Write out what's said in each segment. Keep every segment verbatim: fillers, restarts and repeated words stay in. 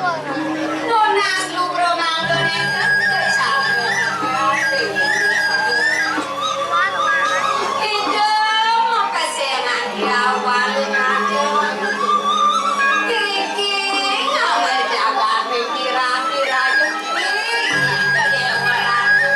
Nunas lubro manggon enten kecapen. Ida maka sengan diawan manggon. Iki ngamel jaga kira-kira jepit ke Dewa Ratu.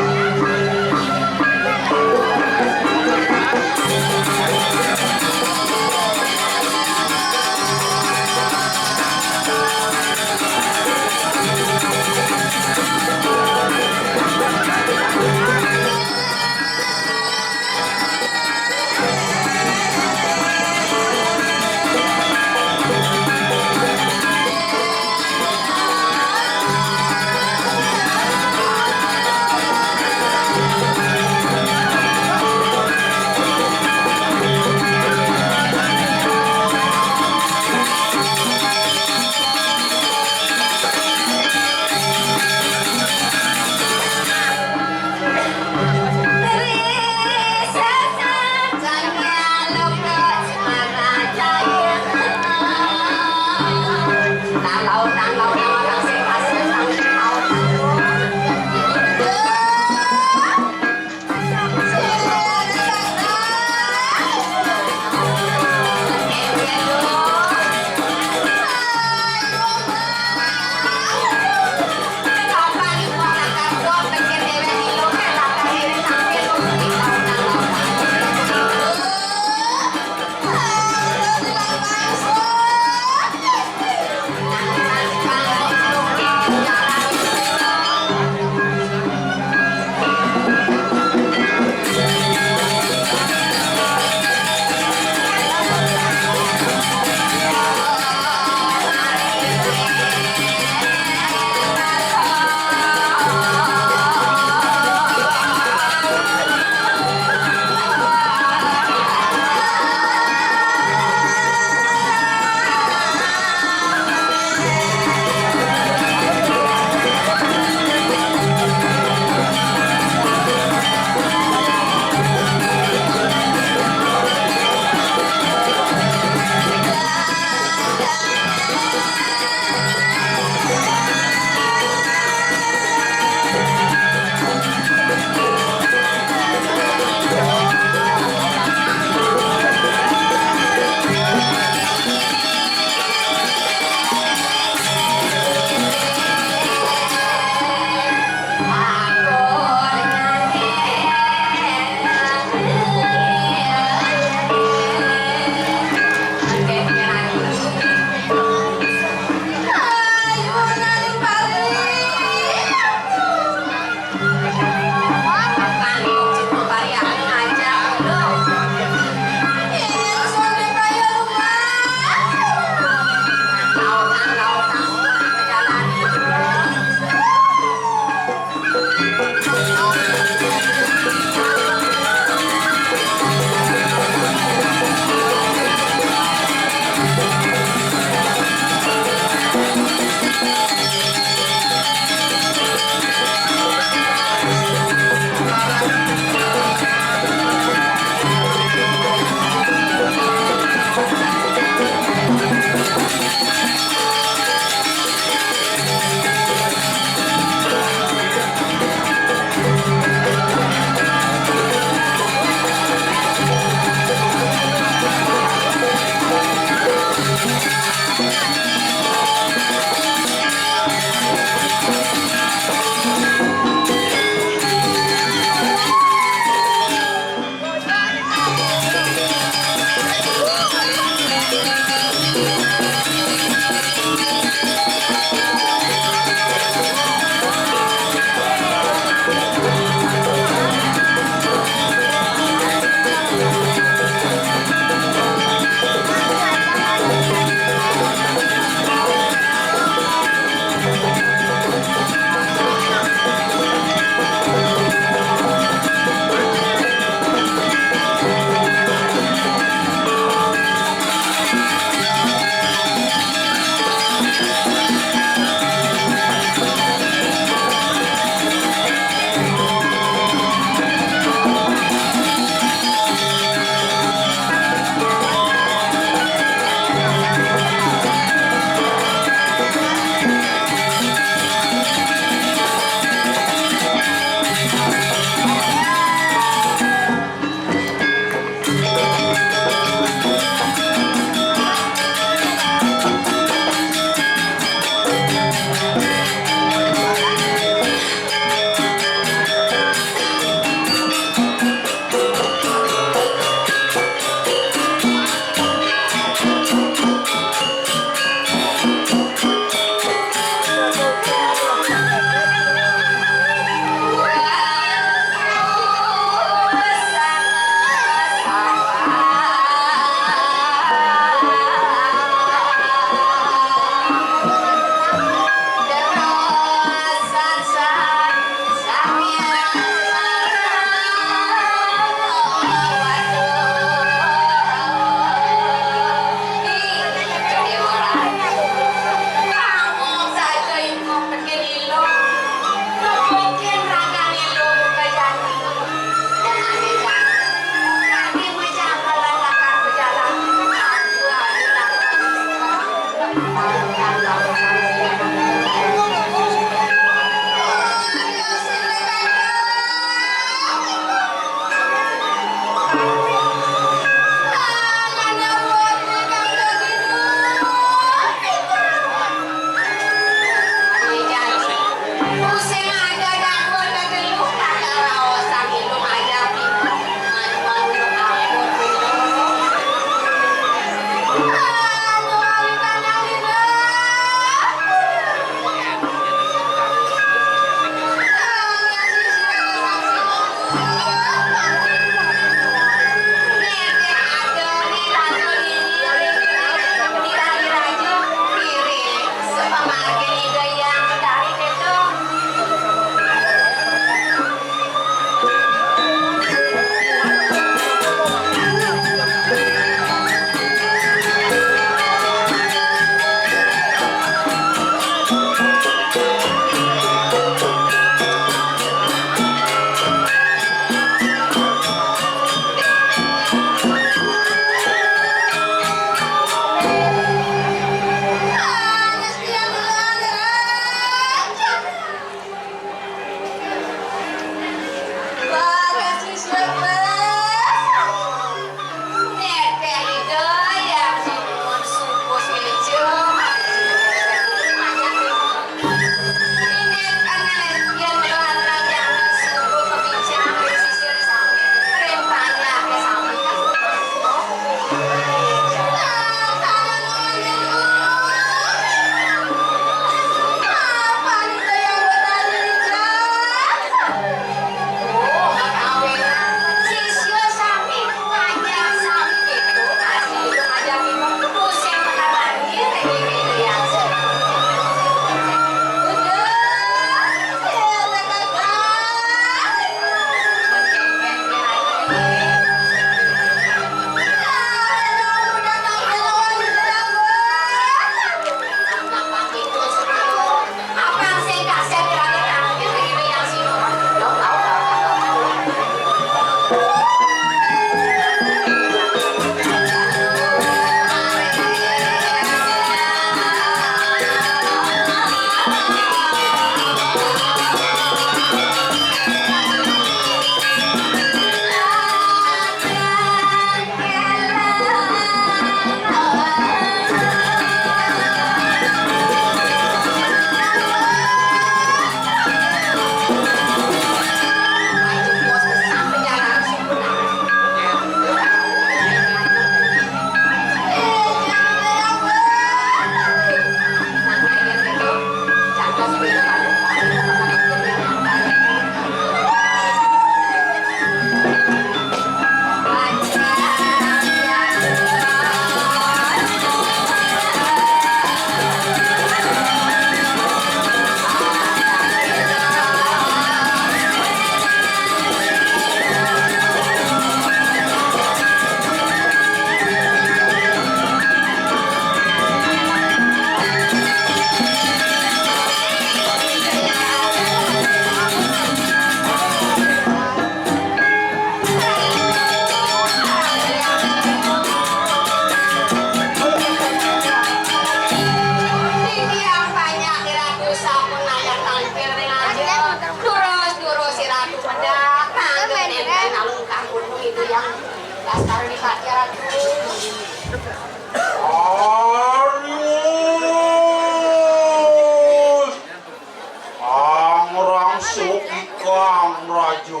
Sukikang Raja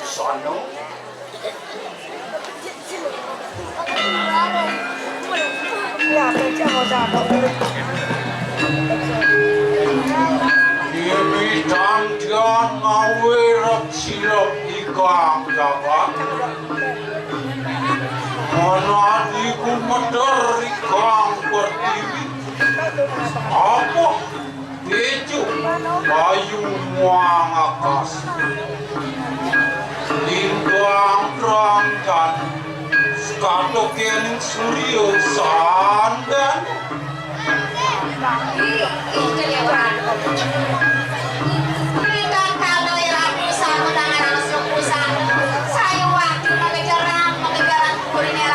Busana. Mimitan tiang ngawirep sirep ikang jagat. Manadi gumeter ikang pertiwi. Apa? Ijo, bayu muang akas. Lintang terang jan, sekatokening surya sandan. Ih, ih, keliwat. Berikan kado ya Ratu, sampun tangan langsung pusat. Saya waktu mengejar, mengejar. Ini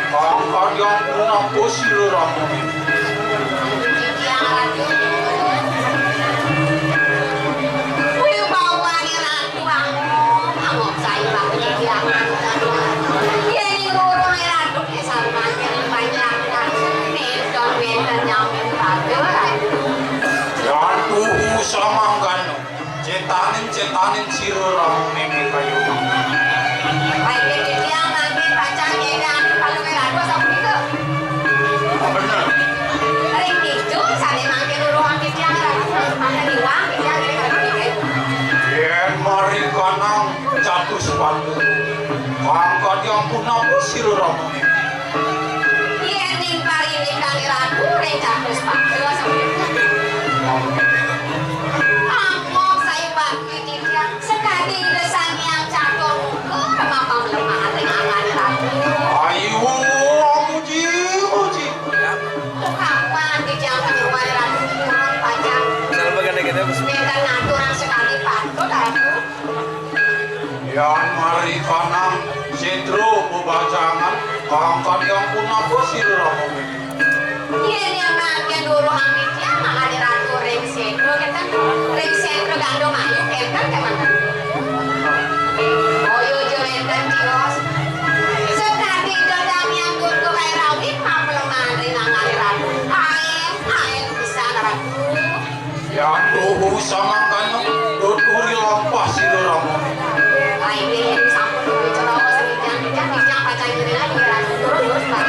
Kang Kadiang punapa sira rampung? Titiang Ratu. Wibawane Ratu Angok, Angok saé Ratu titiang. Yéning rurung Ratu sarumaning panjang. Nénten wénten nyambi raga Ratu. Ratu samangkana. Cetaning-cetaning sira rampung mémé kayun. Baik, titiang mangkin pacang nyédang anu kalungé Ratu sapunika. Bener. Ring ditu sané mangkin uruhang titiang Ratu, mangkin iwang titiang ring Ratu. Yén marikanang catus patu, kang kadiang punapa sira rampung mémé? Yéning parindikan Ratu ring catus patu, Angok saé bakti titiang, sakadi Ida Sang Hyang Catur Muka, mapan lemah ati angan Ratu. Ayu, muji, muji. Kapan titiang panuwun Ratu purun pacang. Wénten ngaturang sakadi patut, Ratu. Yan marikanang sétra bebacangan, kang kadiang punapa sira rampung mémé? Yén yang mangkin duruhang titiang mangani Ratu ring sétra kénten, ring sétra Gandum Ayu kénten kémanten. Boya ja wénten tios. Sakadi Ida Sang Hyang Durga Kairawi, mapleman ring angané Ratu. Aén, aén pisan Ratu. Yan tuhu samangkana, tuturi lampah sira rampung. Ai, nggih, sampun wicara senijan, titiang pacang ngiring aja, Ratu. Turun, turun, Pak.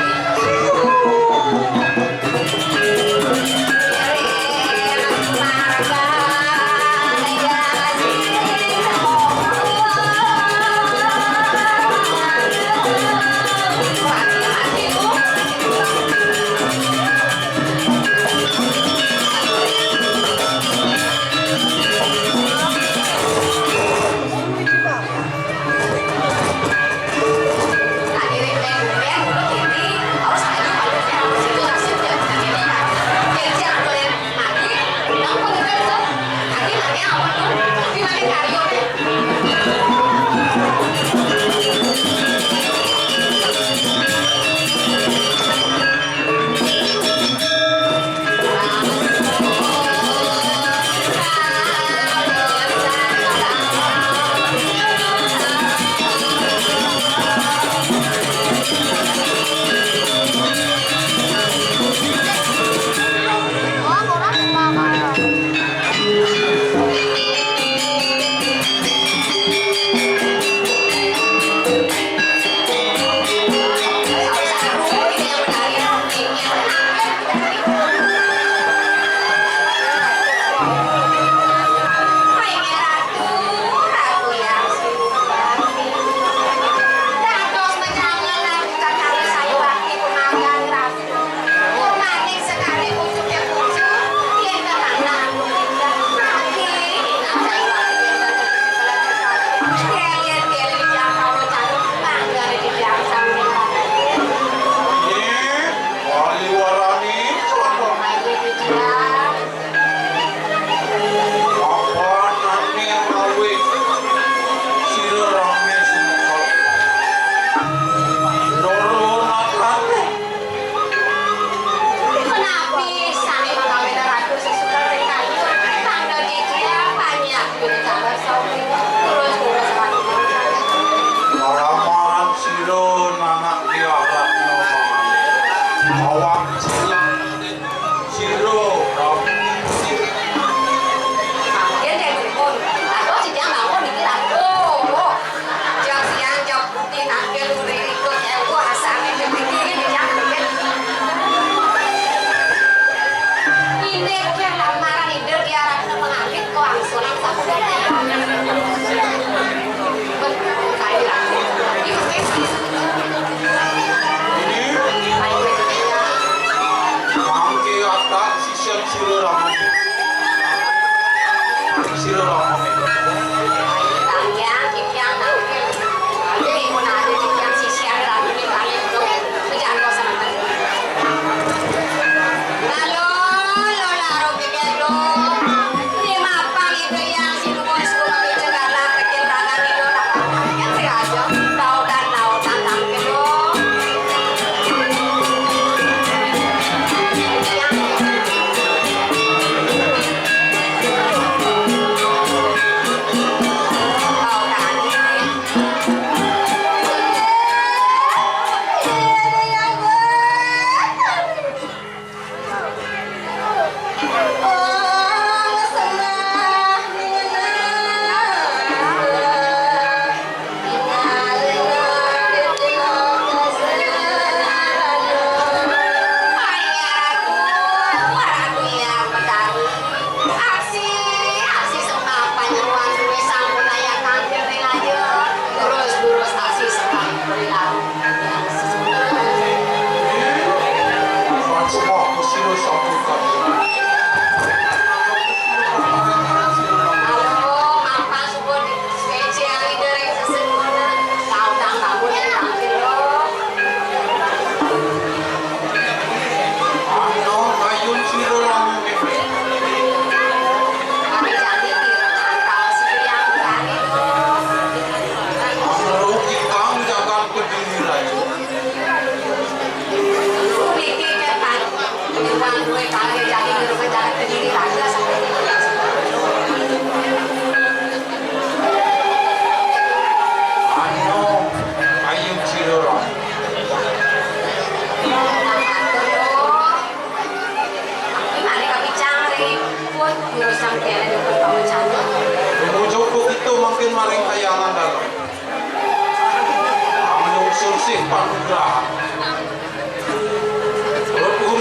Uni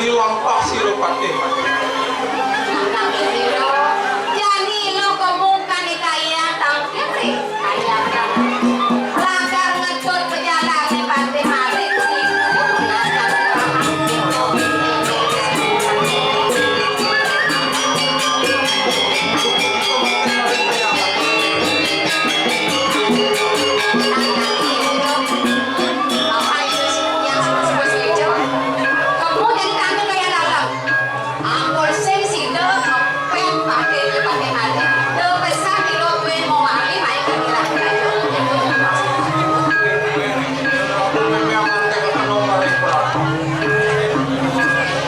lampah sira patih. Jani lo kemungkan kaya tangkir. Langgar ngetut pejalan di Pantai Marit. Ampun sing sida ngepet pake pake malih. Lepesan kilo duwe mau malih, ayo kita.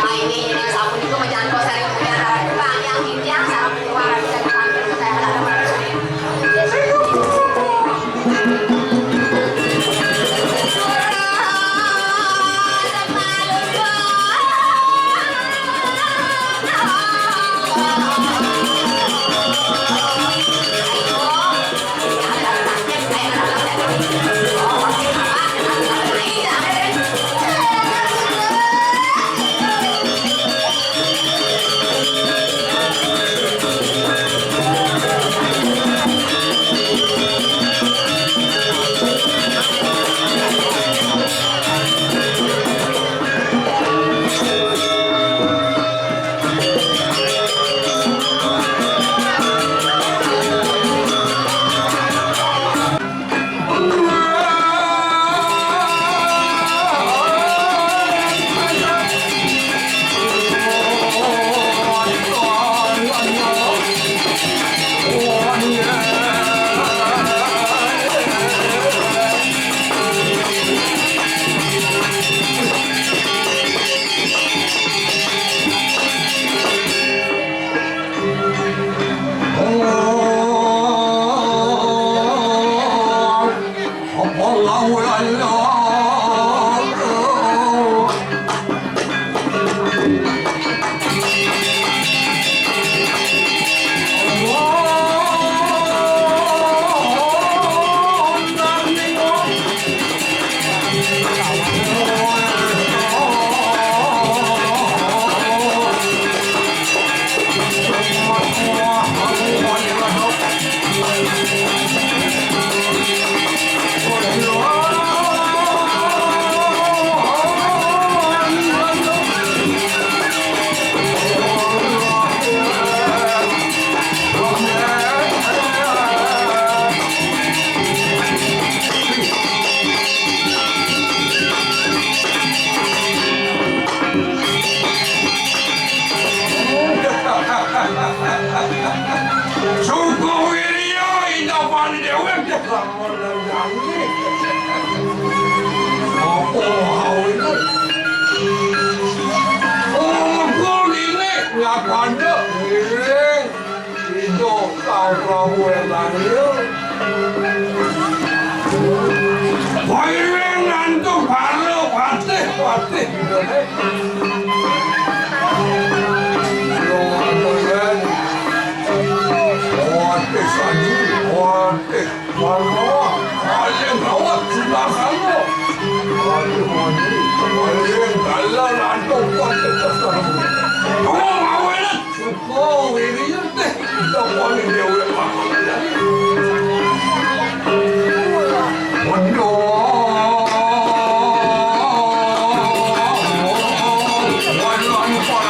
Nah, ini, ini sampun itu menjangkau sari punya darah tukang yang titiang sarang keluar dari kami saya pada Suku Wirya indah pani dewek. Apa mau ini? Oh, mengkul ini ngapanda? Ngiring. Ijo kau Prabu Elangil. Wairing nantu baru patih, patih. Patih saji, patih. Manawa, kalian awak sudah kamu. Waduh, waduh, kalian dalam rantung kuat. Kamu mau enak? Oh, ini ya teh. Kita paling dewe. Waduh. Waduh, anu, Pak.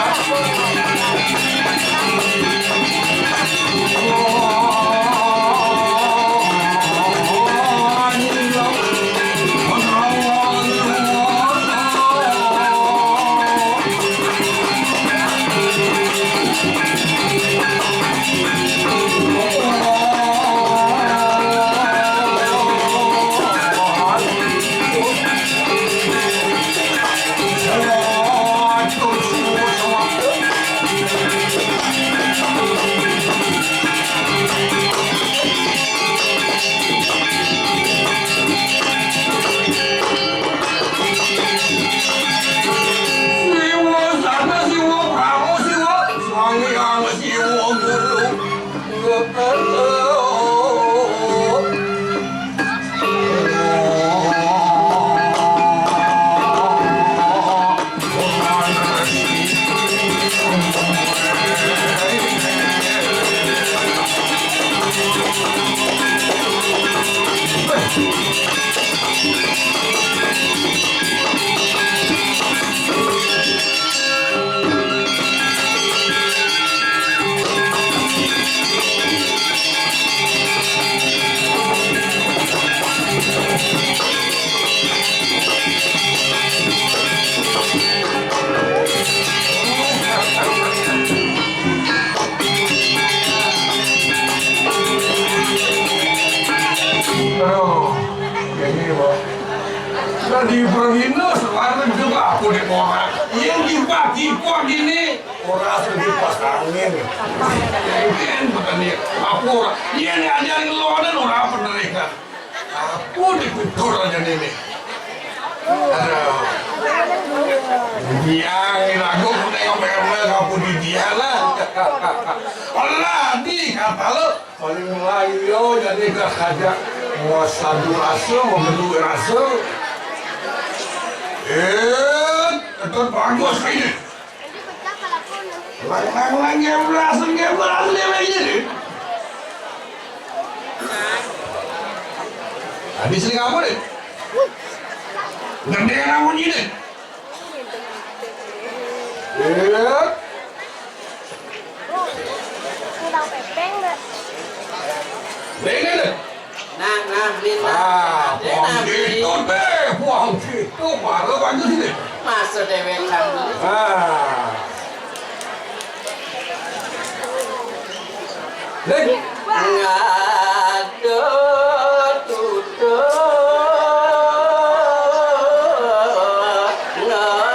Aduh, ini, Bang. Tadi pergi no, sekarang juga aku di orang. Yang dibagi kok gini. Ora sing kipas angin. Yen betani apa ora? Yen ngajarin lo kan ora bener kan. Aku dikutur aja ini. Aduh. Dia lagu nengok-nengok aku di dia lah. Allah di kata lo paling melayu jadi gak ada. Mau sadu rasa, mau berdua rasa. Eh, tetap bagus ini. Lang, lang, lang, ngeblas, ngeblas, ngeblas, ini. Habis ini kamu deh. Gede kamu ini. Iya. Kurang pepeng, Mbak. Ini deh. Nah, nah, Lina. Ah, buang gitu deh, buang gitu, malu kan sini. Masa dewekan. Ah. Lek. Ngaduh, tuduh. Nah.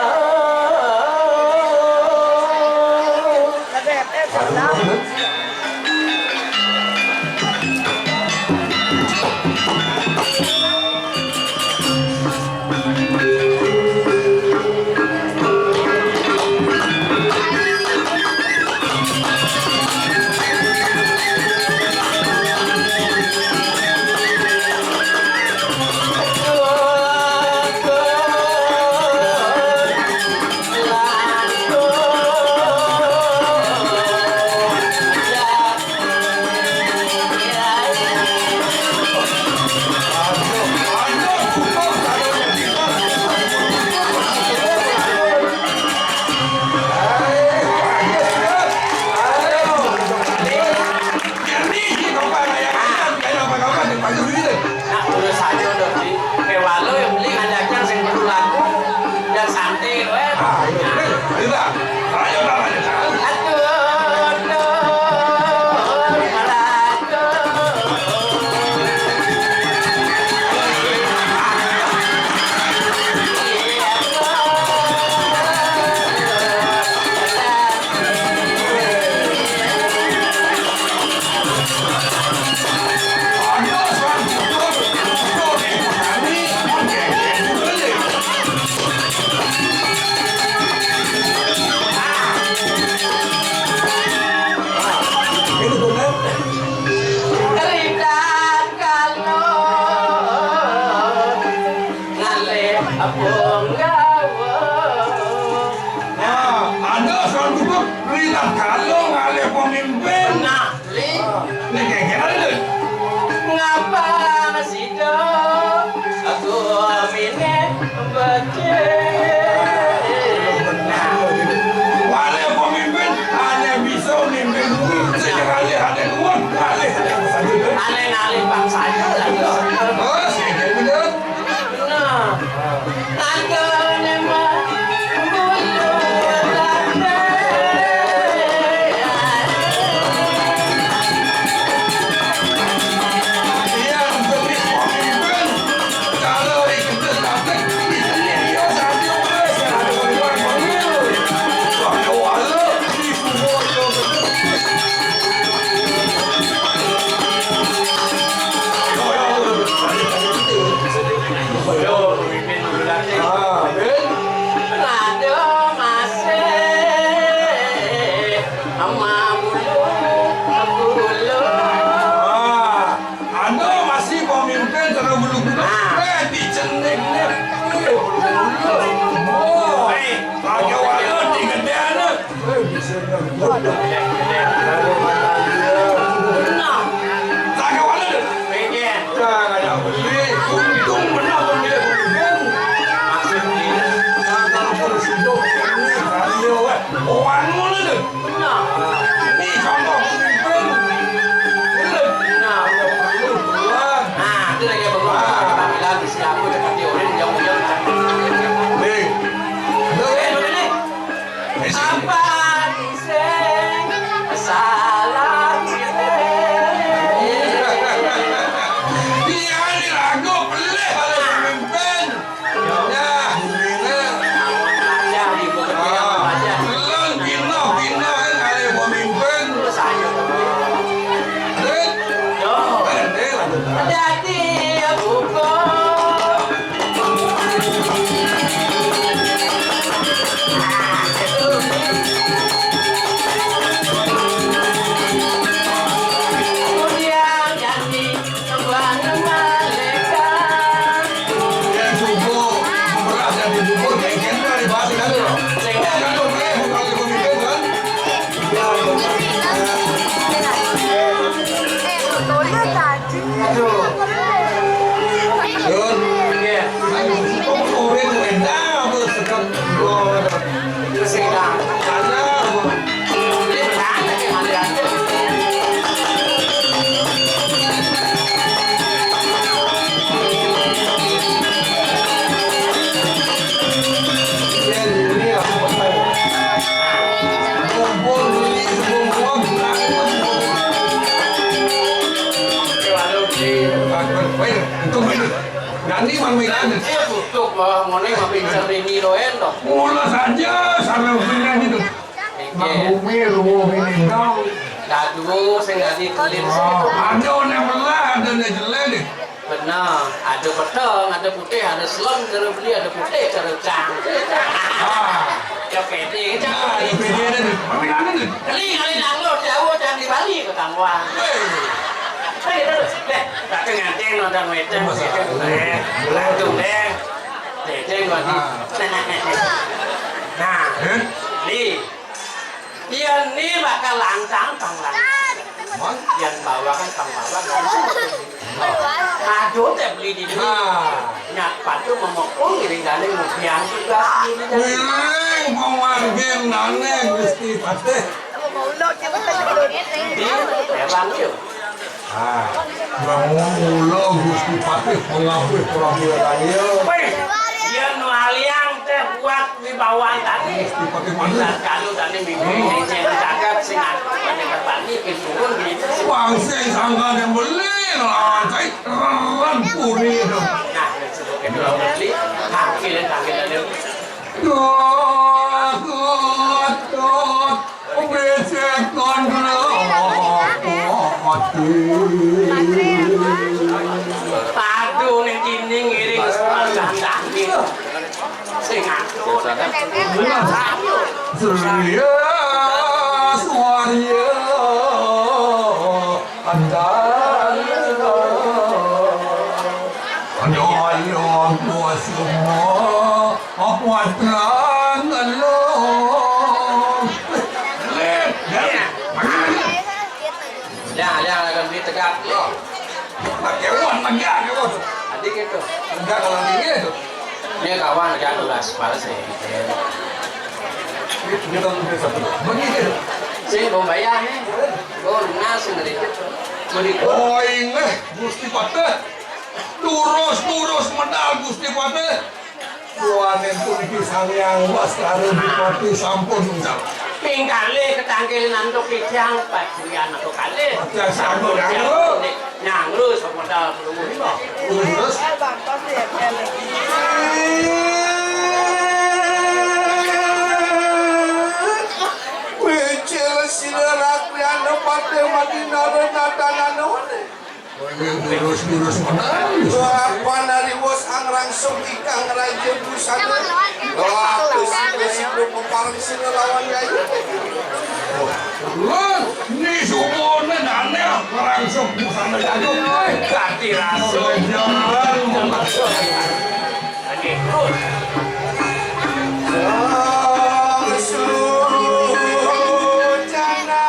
Nah, terus aja udah beli. Kayak walau yang beli ngajak sing perlu laku dan santai, weh. Ah, iya. Ayo, Bang. Ayo, Bang. Ayo, Bang. Nah, ada soal duduk, Rita Kalo ngalih pemimpin. Nah, Li. Ini kayak gimana tuh? Ngapa sida aku mine becik? Nah. Wale pemimpin hanya bisa mimpin kuwi. Sing ngalih ada kuat, ngalih ada satu. Ngalih-ngalih bangsa aja lah. Oh, sing kayak gitu. Nah. Untung benar pemilih pemimpin. Maksudnya, gagal terus hidup ini radio, eh. Orang mana tu? Benar. Ini contoh pemimpin. Benar. Benar. Dia perlu tuan. Nah, itu lagi bagus. Ah. Kita bilang, siapa dekat dia, orang yang, yang. Ni. Betul, eh, betul ni. Apa sing salah? Dia ni lagu pelih oleh pemimpin. Ya, ini. Ah, belum pindah-pindah kan oleh pemimpin. Eh? Eh, eh, lanjut. Hati-hati, ya, buku. Nani mamilan. Iya, tutup, Bang. Ngene mah pinter ini lo, ento. Mula saja sampai pindah itu. Iya. Bumi, ruwo, ini, dong. Dah dua, sing dadi kelir. Oh, ada yang belah, ada yang jelek. Bener, ada peteng, ada putih, ada selem, cara beli, ada putih, cara cang. Ah. Ya pede, nah, ya pede ada ni. Mamilan ada ni. Kali, kali nang lo, jauh, jangan di Bali, ke Tangwa. Hei. Hei, terus. Leh, tak nganting nonton wedang, masa gitu, leh. Langsung, leh. Dedeng, Bang. Ah. Nah, eh? Li. Iya, ni bakal lancang, Bang, lancang. Bang? Yang bawa kan, Bang, bawa kan. Aduh, teh beli di sini. Ah. Nyak patu memukul, ngiring gandeng, ngupian juga. Ngiring, mau manggil nane, Gusti Patih. Di, heran, yuk. Ah, bangun ulo Gusti Patih pengabih Prabu Raya. Wih, yen waliang teh buat wibawaan tadi. Gusti Patih Patih. Dan kalau tadi mimpi, hmm, cewek cakep, sing aku, pada kebani, kesuruh, gitu. Wang sing sangka yang beli, lawan cai, ran puri itu. Nah, itu, itu, itu, hakil, hakil, hakil. Duh, duh, duh. Becek kontrol mati. Aduh, ning dinding ngiring sepasang tangki. Sing atur. Surya, Surya, Andal. Aduh, aduh, aduh, semua. Apa terang, aduh. Leh, leh. Ya, ya, akan ditegak. Yo. Nak kewon, nak ya, kewon. Tadi gitu. Enggak, kalau tinggi itu. Ini kawan, kan, ulas, balas, ya. Ini, ini kan udah satu. Begini. Sing, mau bayar, nih. Oh, lunas, sing, dari itu. Mau di- Oh, inggih, Gusti Patih. Durus-durus medal, Gusti Patih. Kuwanen puniki Sang Hyang Baskara Dipati sampun ucap. Ping kalih ketangkil nantuk kijang, pajuyan nantuk kalih. Pajuyan sampun nyangru. Nyangru, sampun medal pelungguh. Terus? Wicil sira rakyana Patih Madinara natanana. Terus, terus, menangis. Bapak nariwos angrangsung ikang raja busana. Wah, besi-besi pepareng sira lawan yayi. Lan, ni sumune dane angrangsung busana jago. Ganti rasul. Jangan. Lagi, terus. Rasul jana.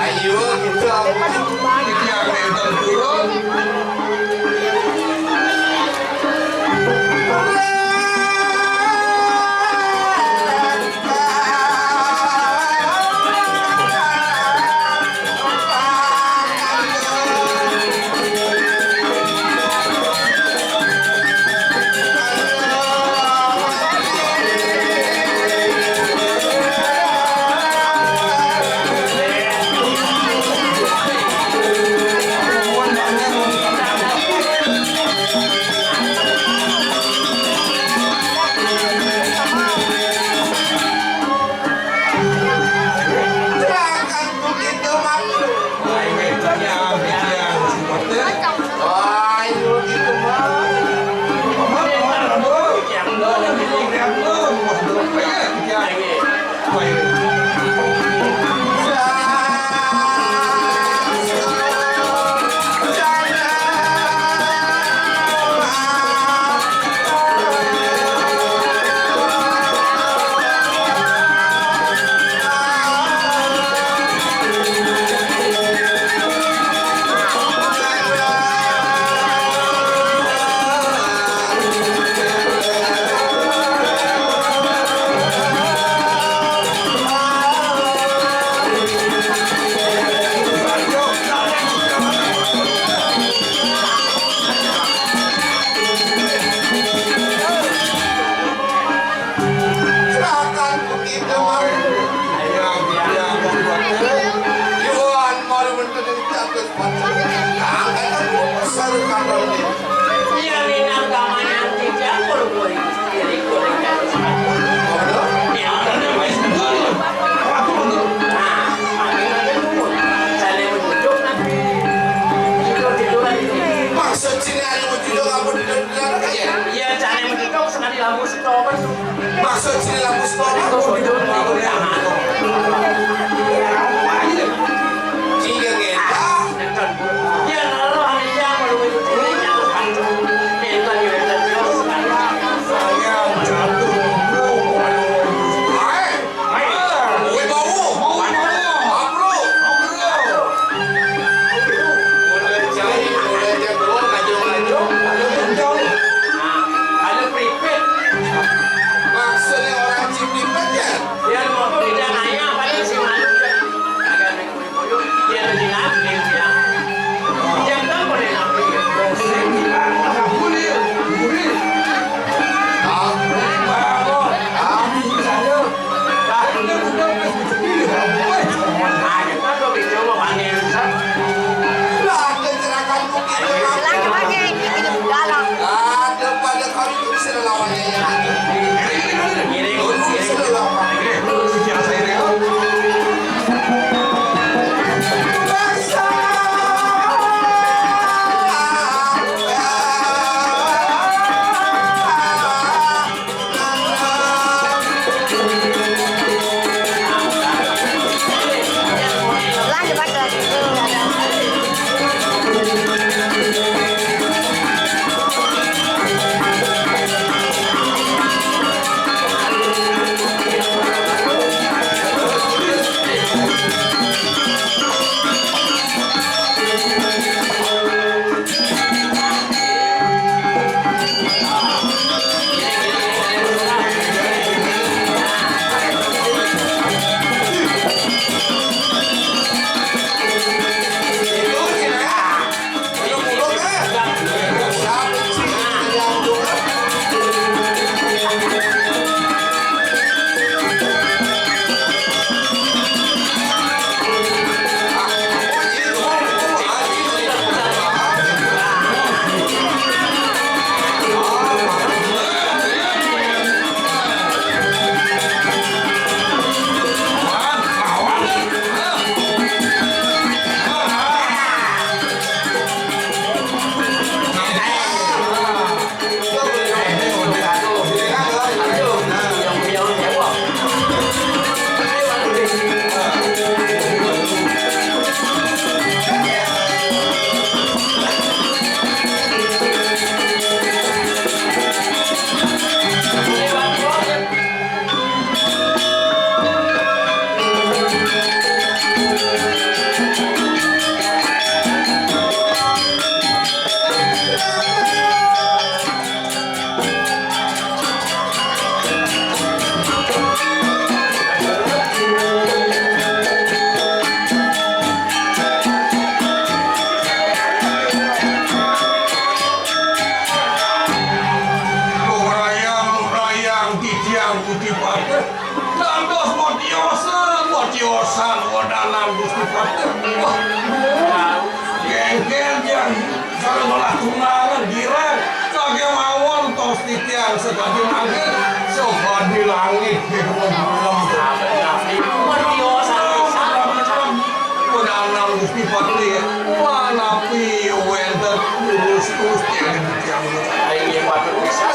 Ayo, kita. Kita yang nonton turun. Silakan begitu, Bang. Iwan malu mentu dari atas patung. Angkat aku besar kapal ini. Iya, minang kamanyan tidak perlu. Maksud sini ada mau judul apa di dalam ya? Iya, cara yang betul sekali lampu stop. Maksud sini lampu stop apa? Iya, ya. Iya, kalau hanya mau itu. Saya jatuh. Hai. Wih, bau. Bau. Bau. Mulai jam, mulai jam dua, lanjut, lanjut. Nah, ada pripit. Maksudnya orang cipipet ya? Ya, mau tidak Wah, gengger dia. Kalau malah tunangan, girang. Sakémawon tos titiang sakadi mangkin, sakadi langit, nggih, kebon malam. Saben nabi, pun tiosan pisan. Pun anang Gusti Patih, manapi wénten lurus-lurus tiang titiang. Ayo, nggih, patut pisan.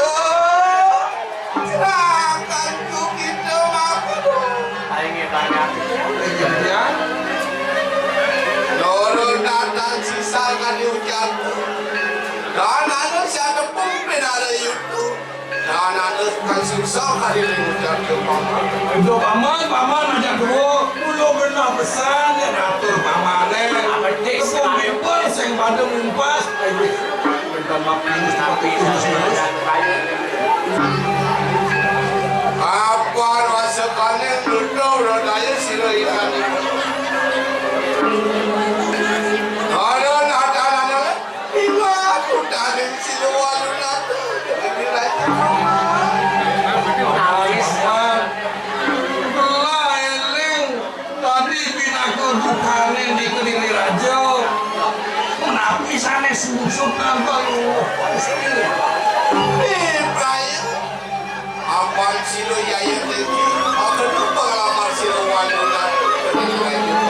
Serakan ku kita makan. Ayo, nggih, banyak. Iya, iya. Loro datang sisa kali ucap. Dan anu siapa pun pinara YouTube. Dan anu kan sisa kali ucap ke paman. Udah paman, paman aja dulu. Kulo genah pesan ya ngatur pamané. Apa cek? Tepung mimpen sing pada mumpas. Ayo. Apa rasa paling lucu udah daya sira ikan itu. Ada nada-nada, iwa aku daging sira walu nada. Ini lagi mama. Nangis. Lah, eling. Tadi pinaka dukané di Kediri Raja. Menapi sanés sungsut tanpa luluh. Ih, Prayu. Apan sira yaya iki? Aku lupa ngelamar sira wanita. Kediri Raja.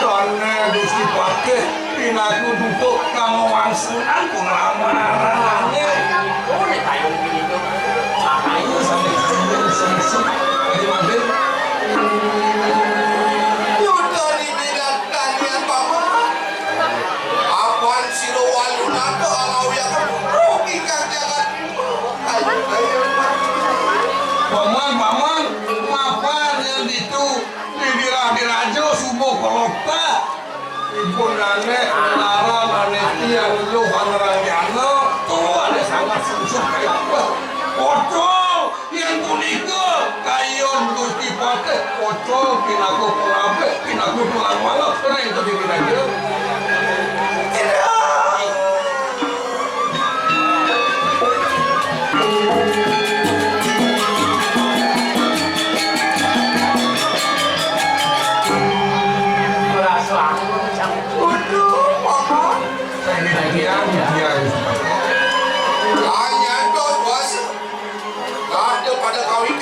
Dane Gusti Patih. Pinaku duduk kang wangsulan penglamarané. Oh, nek kayung pinito. Makanya sampai sini, sini, sini. Jadi, Mandin. Yudha di bilang kalian, Paman. Apan sira walu nata alawi akan rugi kang jagat. Ayo, ayo, Paman. Paman, Paman, mapan yang ditu. Di Diraja subuh kelokta. Ibu nane laran ane tiang luh aneranjana. Tuh ada sangat susah kayak apa. Pocol yang punika kayun Gusti Patih. Pocol pinaku pengabeh, pinaku tulang malam. Keren tuh di Diraja. Tidak. Waduh, Paman. Saya ini lagi ya, dia. Hanya dua kuasa. Kada pada kawin,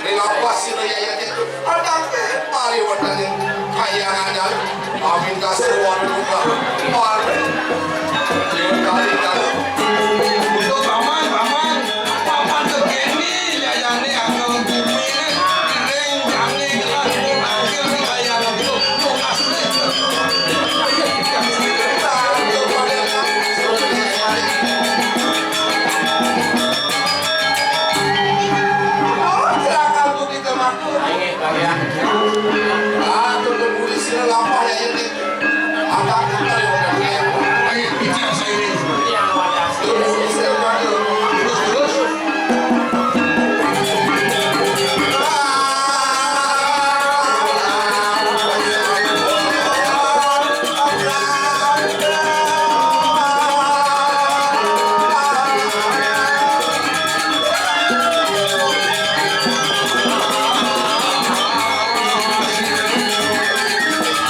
ri lapas sira yayat itu. Ada pari wetane kaya ngandal, amin kasih warung buka. Warung. Kali-kali. Untuk paman, paman, paman tegeni yayane akal bumi ne, ring kami gelas pun akhir di kaya itu. Lunas ne. Oh, silakan Bu, kita makan. Ayo, kalian. Ah, tunggu polisi lapar ya ini. Ada apa ya? Ayo, bicara saya ini. Tunggu polisi lapar. Terus, terus.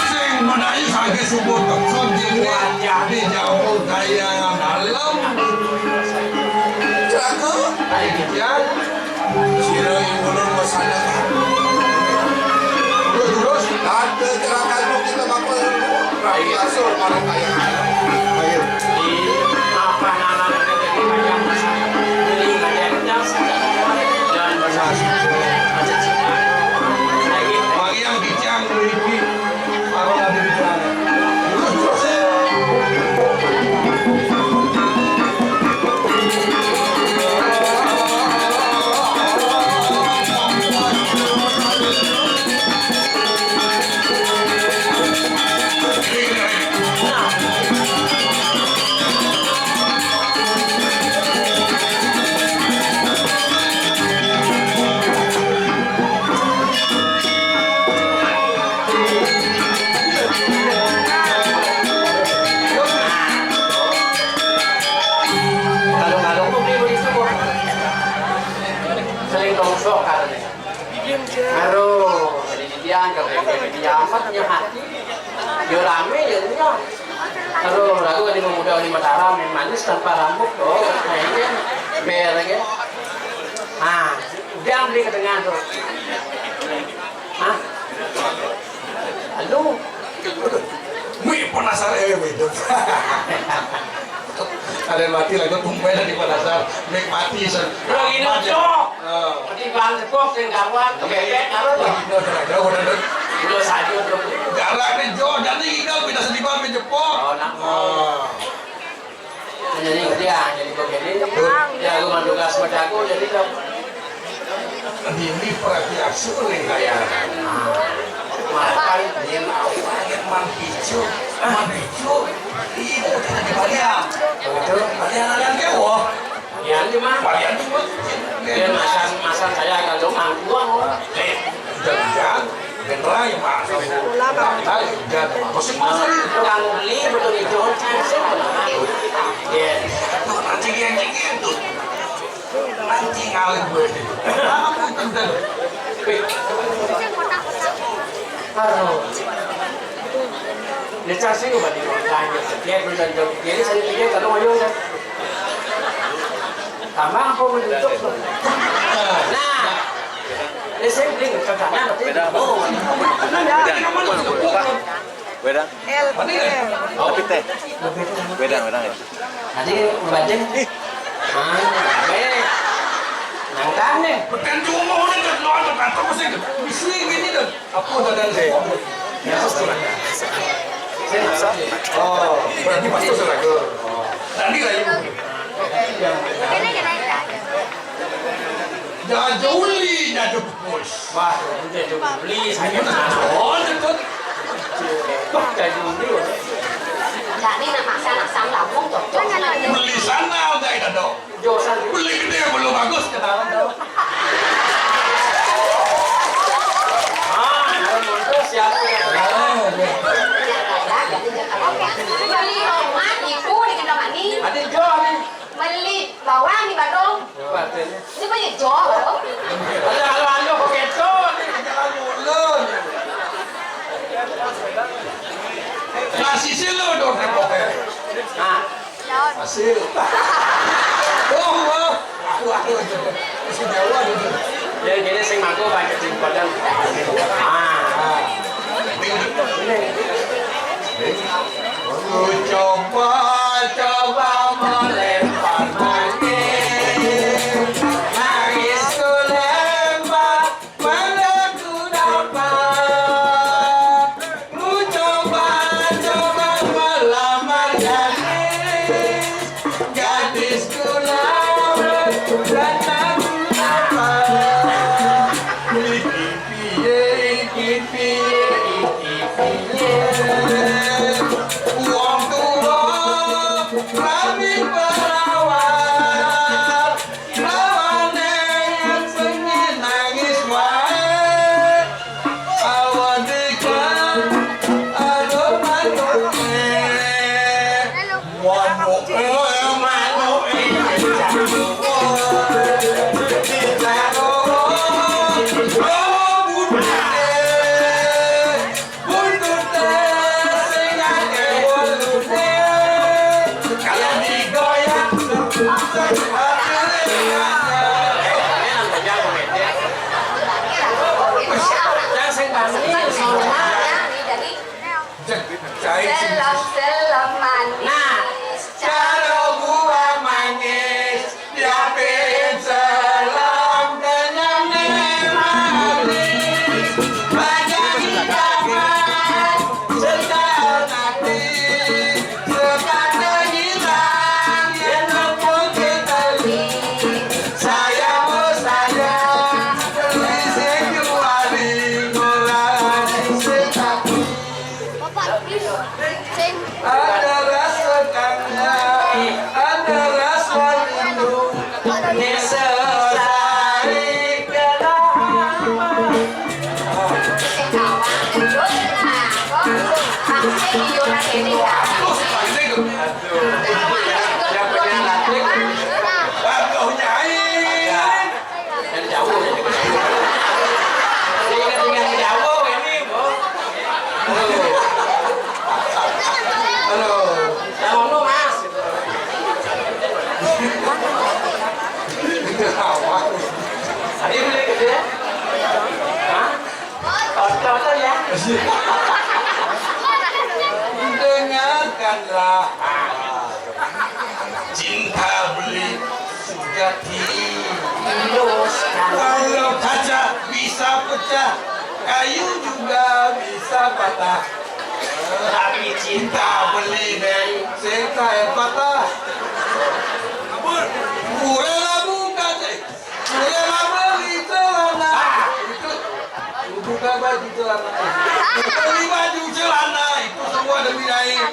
Sing menawi saget subuh teksun jenenge dijawab kaya dalem. Celaka. Ayo, Kikian. Sira ing ulun wis sanget. Terus, terus. Tante gerakan kita bakal rakyat sur marang kaya. Ayo. Di apa nama kita di kaya? Beli kaya kita. Dan bahasa. Lagi. Bagi yang kijang mriki, para hadirin. Sering tongso karena. Aduh, jadi dia Yang kebebek diampat nya hati. Yo rame yo nya. Aduh, lagu di pemuda di Mataram yang manis tanpa rambut, oh, kayaknya ber ya. Ah, udah beli ke tengah tuh. Hah? Aduh. Wih, penasaran, eh, wih, tuh. Ada mati lagu tumben di penasaran. Mik mati, sen. Lagi nonton. Oh. Mati bang tepuk sing gawat, kebebek, aduh. Lagi nonton, ada, udah, udah. Udah saja tuh. Jarak nih, Jo, jadi kita pindah sedih banget, jepok. Oh, nak. Oh. Jadi dia, jadi begini. Ya, aku mandukas seperti aku, jadi dong. Dini perhati asuh nih kayak. Makan dia lawan yang Mang Picu, Mang Picu. Iya, kita di Balian. Betul. Balian ada yang kewo. Balian di mana? Balian di mana? Dia masang, masang saya agak doang, buang. Eh, jangan-jangan. Beneran ya, Mas? Beneran, jangan. Gosip, Mas. Tukang beli betul itu. Iya. Tuh, anjing, anjing, tuh. Anjing, alim gue. Apa tuh, tuh? Aduh. Dia casi lu bagi orang lain. Dia belum tentu. Jadi saya pikir kalau mau ya. Tambah apa mau tutup? Nah. Ini saya beli ke sana, tapi beda. Oh, beda. Beda. Beda. Tapi teh. Beda, beda ya. Nanti baca. Ah, eh. Nangkang nih. Bukan cuma udah ke luar, ke kantor, mesti ke, mesti gini dong. Apa udah ada? Ya, sudah. Oh, berarti pasti sudah ke. Tadi lah, ya. Jajuli, jajuli, bos. Wah, udah jajuli, saya. Oh, betul. Wah, jajuli. Jadi, nak maksa, nak sang lambung, cocok. Beli sana, udah itu dong. Beli gede, belum bagus, kenalan dong. Ah, kalau montos siapa ya? Beli omat, ibu, di Kintamani. Ada Jo, nih. Beli bawang di Badung. Ini punya Jo. Ada halo-halo begitu. Kasih sih lo dong, temboknya. Nah. Hasil. Oh, wah. Aku, aku, aku. Masih jauh, aku. Ya, jadi sing mangko pakai simpenan. Ah. Ini. Lu coba, coba melempar nangis. Nangis ku lempar, mana ku dapat. Ku coba, coba melamar gadis. Gadis ku lamar, dan aku dapat. Iki piye, iki piye, iki piye. Wong tuwa rabi perawat, lawane sing nangis wae. Awan ikan, aduh, manuk, eh. Manuk, eh, manuk, eh. Kita, oh, oh, budak, eh. Buntute sing akeh weluhe, kalau digoyang, Selem, selem manis. Nah, cara buah manis. Yapin selam kenyang manis, banyak hidangan serta nanti serta terhilang yang luput kita. Sayang, oh sayang, beli sing juali murah sing tapi. Bapak, sing. Ada rasa kangen, ada rasa rindu, desa sari kenangan. Sing kawan, terus, nah, kok, sing, sing, aduh. Yang punya latih, Pak Nyai. Dari jauh ya. Ingat-ingat jauh ini. Dengarkanlah, cinta beli sejati. Kalau kaca bisa pecah, kayu juga bisa patah. Tapi cinta beli, Neng, sing kaé patah. Ampun. Urang lamun kaca, urang lamun beli celana. Ah, itu. Buka baju celana. Beli baju celana itu semua demi Nyai. Nah,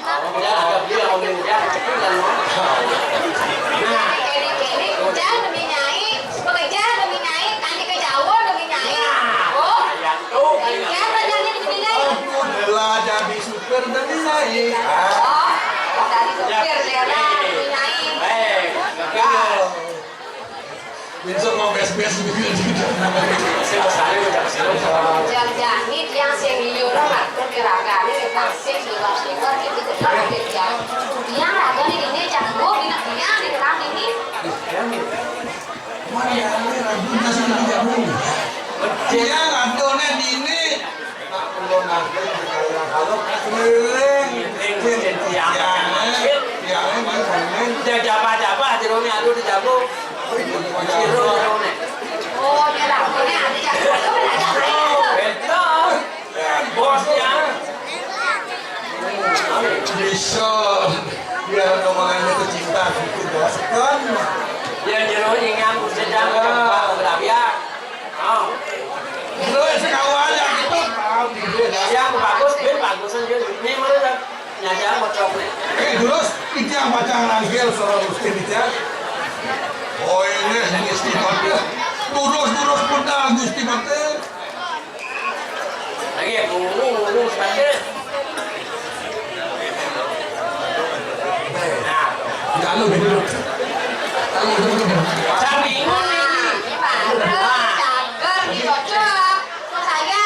ini, ini, ini, udah demi Nyai, bekerja demi Nyai, nanti ke Jawa demi Nyai. Oh, ya, tuh, kerja kerjanya demi Nyai. Alhamdulillah, jadi supir demi Nyai. Oh, jadi supir, ya, demi Nyai. Eh, enggak. Besok mau bes-bes juga gitu. Jangan-jangan yang liur ngatur gerakannya di tasik, di luar, di luar, gitu. Dia ada di dini, jago, bina dia di dalam ini. Mana yang ini, ragu, nggak sih, nggak mau. Dia ngaturnya dini. Nak kula nangkep dikaya kalau keliling. Keliling, tiang, tiang, tiang, tiang, tiang. Udah jabah-jabah, jerone aduh dijago. Jero, jerone. Oh, dia lakunya ada jago. Betul. Bos ya. Bisa. Biar omongannya tercinta gitu, gaskan. Ya, jero ingat, sedang gampang, ya. Oh. Terus sing awal yang itu, ah, gitu ya. Yang bagus, ben bagusan dia. Ini menurut saya. Nyajang bocok nih. Eh, terus itu yang pacang nangkil seorang Gusti Rijal. Oh, ini Gusti Patih. Terus, terus benar Gusti Patih. Lagi, buru, buru, Gusti Patih. Nah. Enggak lu, gitu. Kalau gitu, gitu. Saya bingung ini. Nah, ini baru cocok. Nah, cagar nih, cocok. Saya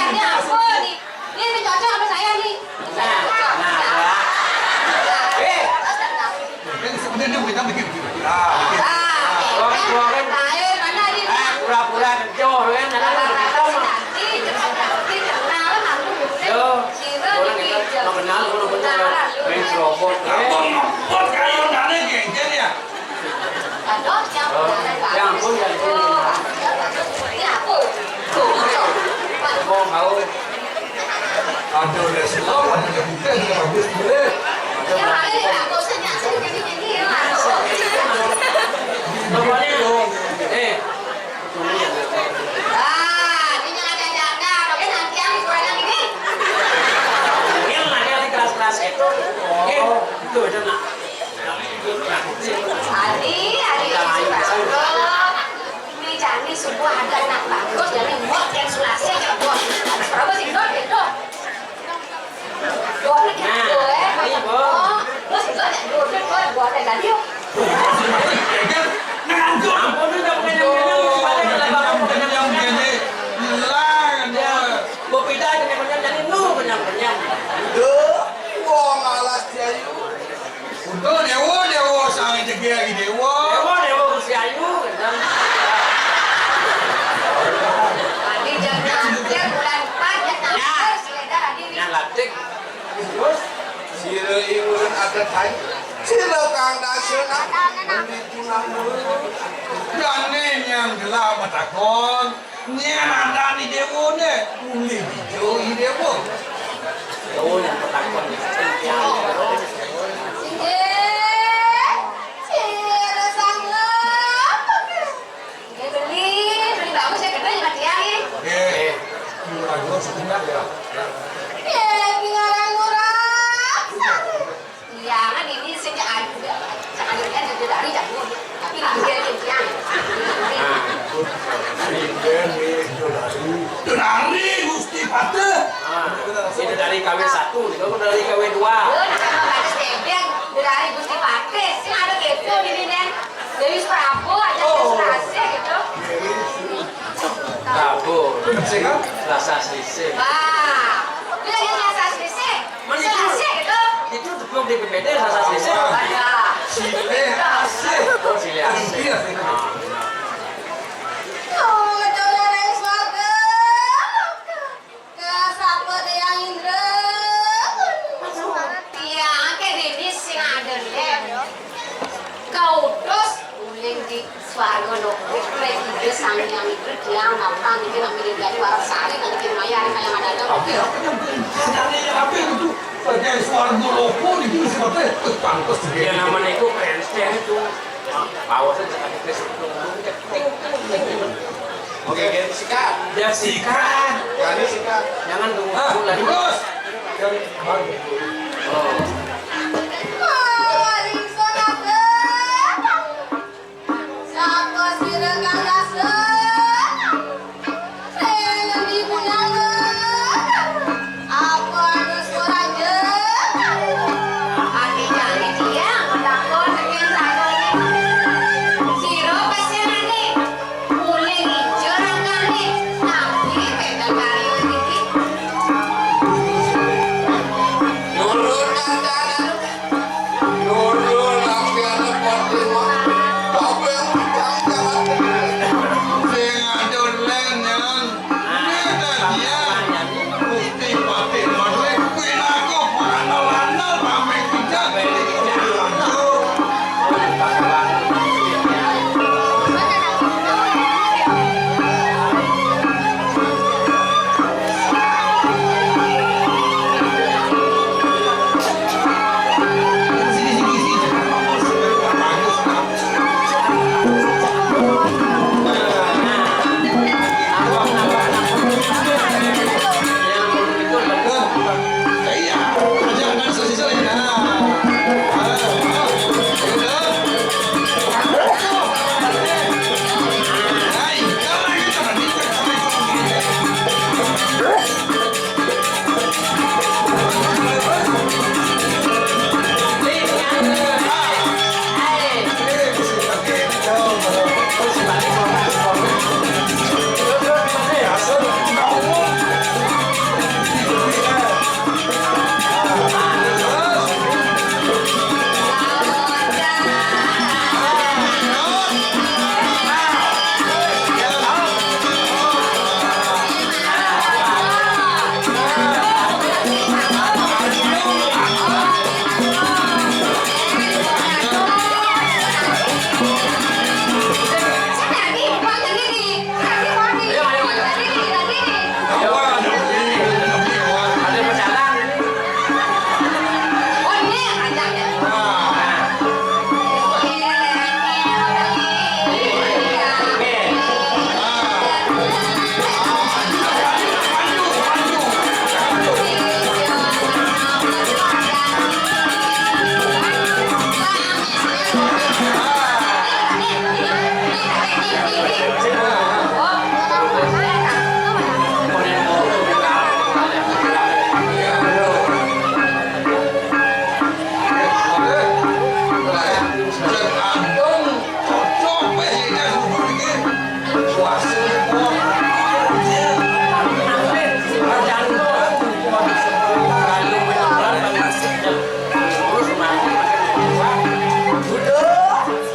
ini apa nih? Ini, ini cocok sama saya nih. Saya cocok. Nah, nah. Eh. Ini sebenarnya kita bikin, bikin. Nah, bikin. Nah, keluarin, keluarin. Nah, eh, mana nih? Eh, pura-pura kerja, kan? Ada, ada, ada. Nanti, nanti kenal, nanti. Yo. Sira orang niki kita mau kenal, belum kenal. Nah, main serobot. Kamu ngempet kayak mana, genggen ya? Aduh, ya ampun, ya ampun. Ini aku. Tuh, tuh. Mau, mau. Aduh, udah slow, udah buka, udah bagus, boleh. Ya, ada yang nggak bosan, ya, sini, sini, sini, ya, masuk. Pokoknya, eh. Ah, ini ada janda, oke, nanti yang kurang ini. Ini lah, yang di kelas-kelas itu. Oke, itu, itu, nak. Adi, Adi, Adi, Adi. Ini jani semua ada anak bagus, jani muat yang sulase, yang muat. Berapa sih, Dok? Ya, Dok. Dok, ini, nah, Dok, eh, ini, Dok. Dok. Terus itu ada Dok, Dok, Dok, Dok, ada tadi, yuk. Ampun, udah bukan yang kenyang, bukan yang kenyang, bukan yang kenyang. Lah, ya. Mau pindah aja, kenyang, kenyang, jadi lu kenyang, kenyang. Duh, wong alas dia, yuk. Untung dewa, dewa sangat jegel lagi dewa. Dewa, dewa usia ayu, kan? Tadi jam enam, bulan empat, jam enam, ya. Sudah tadi nih. Yang latih. Terus, sira iwuran ada tanya. Sira kang dasar nak. Menipu nang dulu. Jane yang gelap matakon. Nyén ada di déwané, mulih dijauhi déwa. Déwa yang ketakutan. Inggih, sira sanggup. Inggih, beli, beli bagus ya, gedé ya, Mas, ya, nggih. Nggih. Murah juga sebentar ya. Nggih, ngarang murah. Iya, kan ini sing ayu, sing ayu kan itu dari jago. Tapi ini dia, dia, dia. Nah, ini dia nih, itu dari. Itu dari Gusti Patih. Nah, itu dari K W satu, itu dari K W dua. Oh, nah, kalau ada stempel, itu dari Gusti Patih. Sing ada kepo di sini, Den. Dari Prabu aja, oh, Selasa gitu. Prabu. Sing kan? Selasa sisih. Wah, dia lagi Selasa sisih. Meniku. Selasa gitu. Itu tepung di B P D, rasa sisir. Ada. Silih asih. Oh, silih asih. Iya, silih. Oh, ngedorong es water. Swarga loko, Ida Sang Hyang Widhi, Dyang Mapan, niki nak milih dadi waras sari, niki maya, hari kaya ada. Oke, oke, oke. Ada itu sebagai swarga loko, niki sebagai pantes. Ya, namanya itu keren, itu. Bawa saja, ada. Oke, sikat. Ya, sikat. Kali sikat. Jangan tunggu. Ah, lagi. Terus. Dari mana? Oh. Sapa sira kang rasa? Sing ngendi punyange? Apa anu swarane? Ati jane dia takon saking sakone. Sira pesenane. Mule ngijo rangkane. Tapi beda kari iki. Nurun kancane. Nurun lampiane Fatimah, kabeh utang jahat. Sing adol lenyan, ini dadian Gusti Fatimah kuwi pinaku para nolana rame kijak.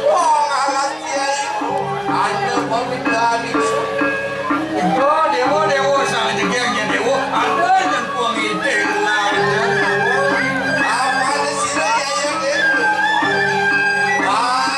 Wong alas kiai, anda pamit dari. Iko dewa, dewa, sang jegeng ya dewa, anda nyempung ide lah. Apa ada sira ya, ya, ya? Ah,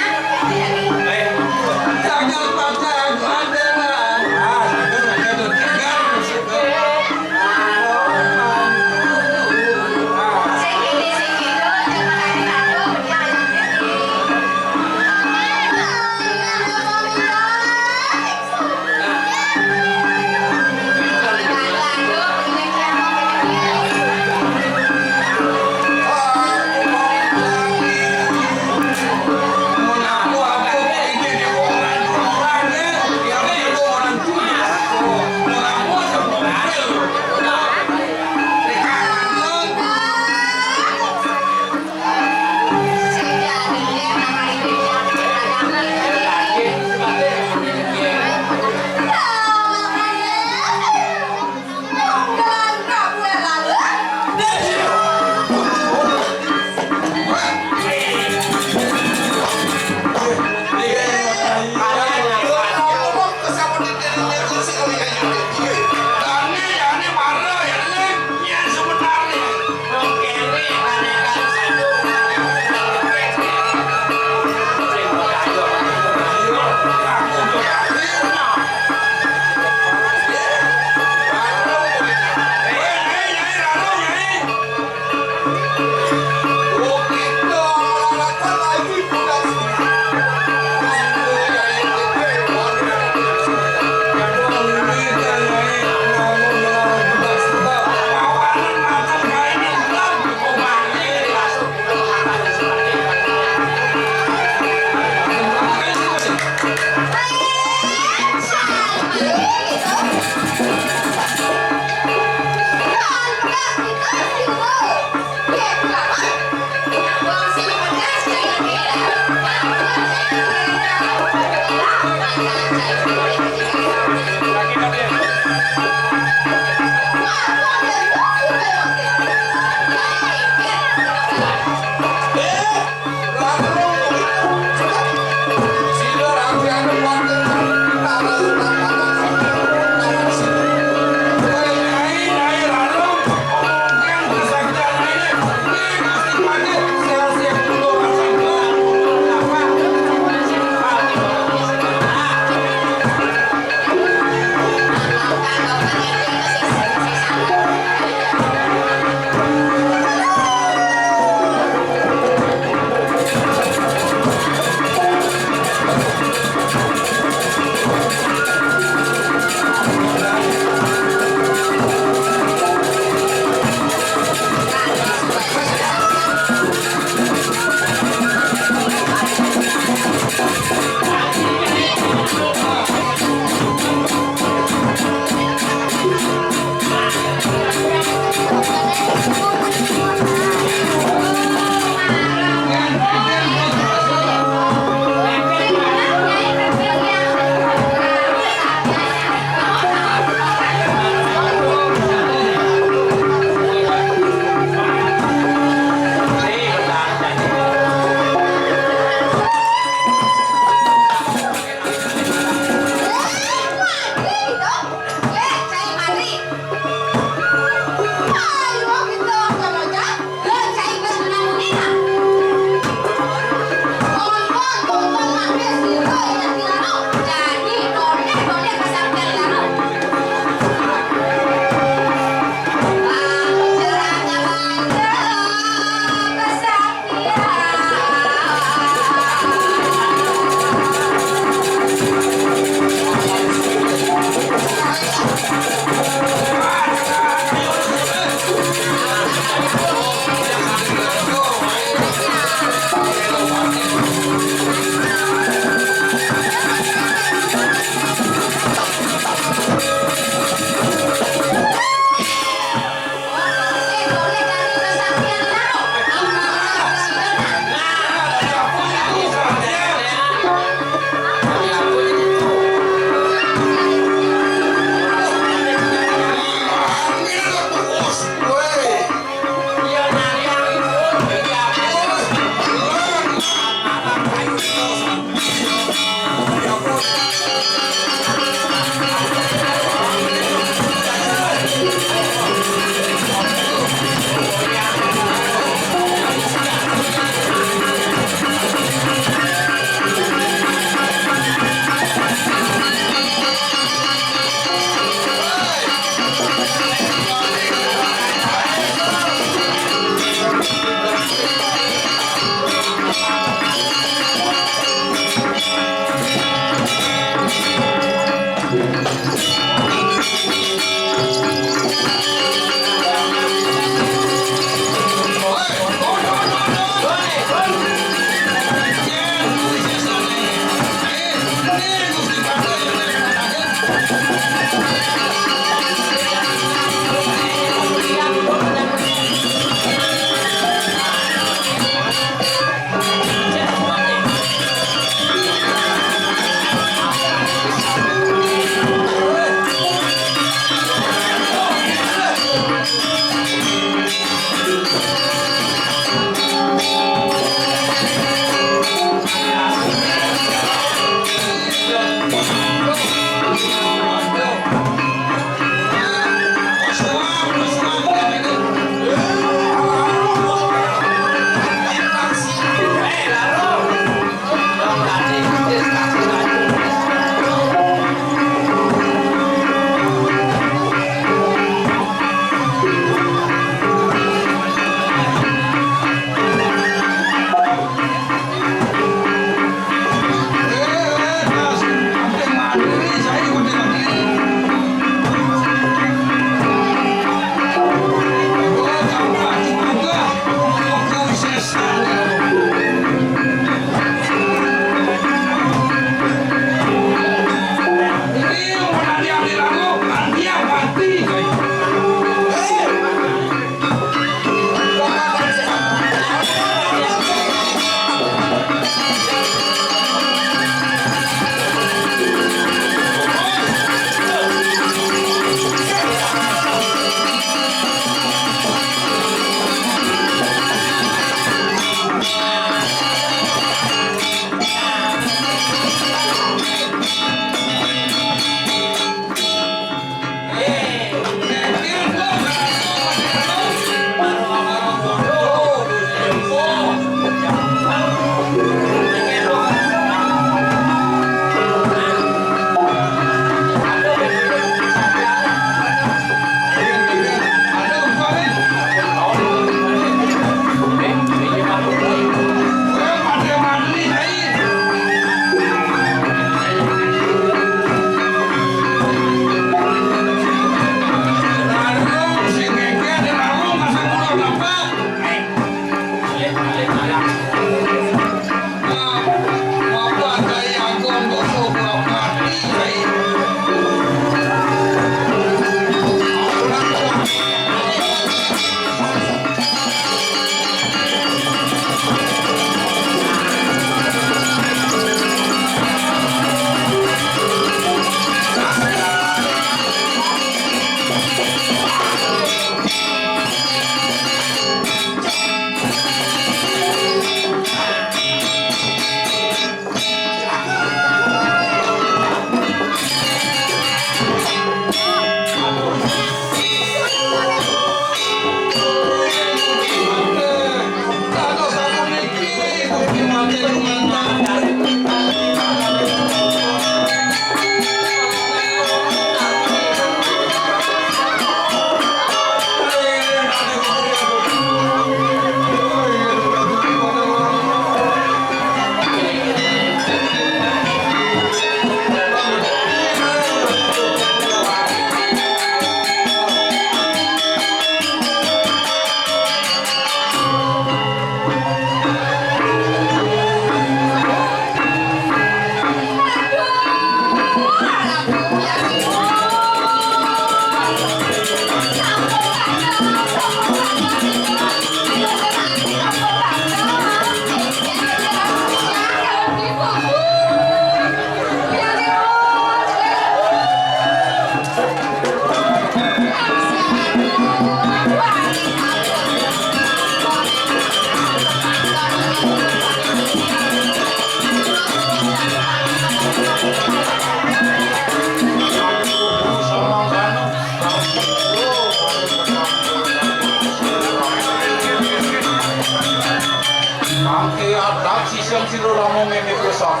Mangké adat sisian Sira Rama mémé bersama.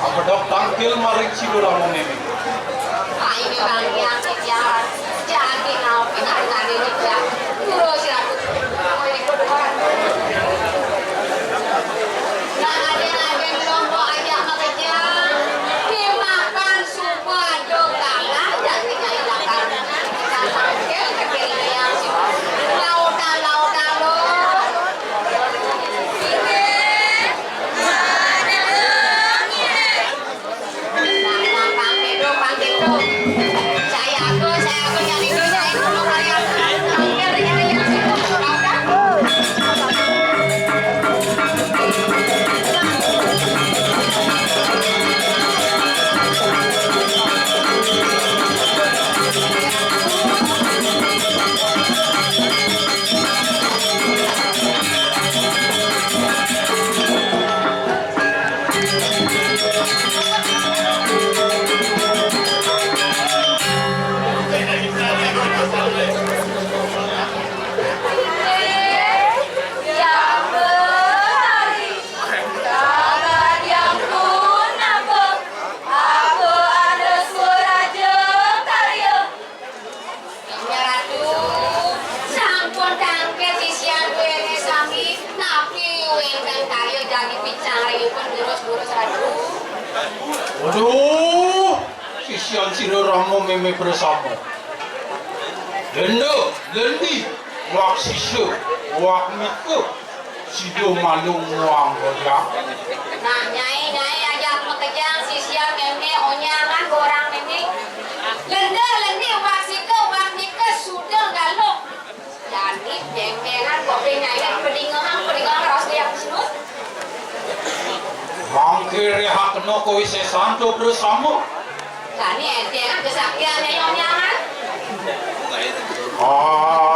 Apa dok tangkil maring Sira Rama mémé. Ayo bang yang sejarah. Jadi mau penyakit ada juga. Guru silaku. Nah, ada lagi kelompok aja makejang. Dimakan semua dong kalah, jadi nyai lakar. Kita tangkil ke kiri yang sini. Lautan, lautan, lo. Inggih Ratu, sampun tangkil sisian kuéné sami, napi wénten karya jagi picang ringipun durus-durus Ratu? Waduh, sisian Sira Rama mémé bersama. Lenda, lendi, wak sisa, wak mika, sida malu muang goyang. Nah, nyai, nyai aja makejang sisian mémé onyangan gorang mémé. Lenda, lendi, wak sika, wak mika, suda galuk. Jani, jengjengan, kopi nyai, pedingehan, pedingehan, ros dia kusnut. Mangké réhakna kawisésan to bersama. Jani, énténgan kesaktian nyai onyangan. Ah.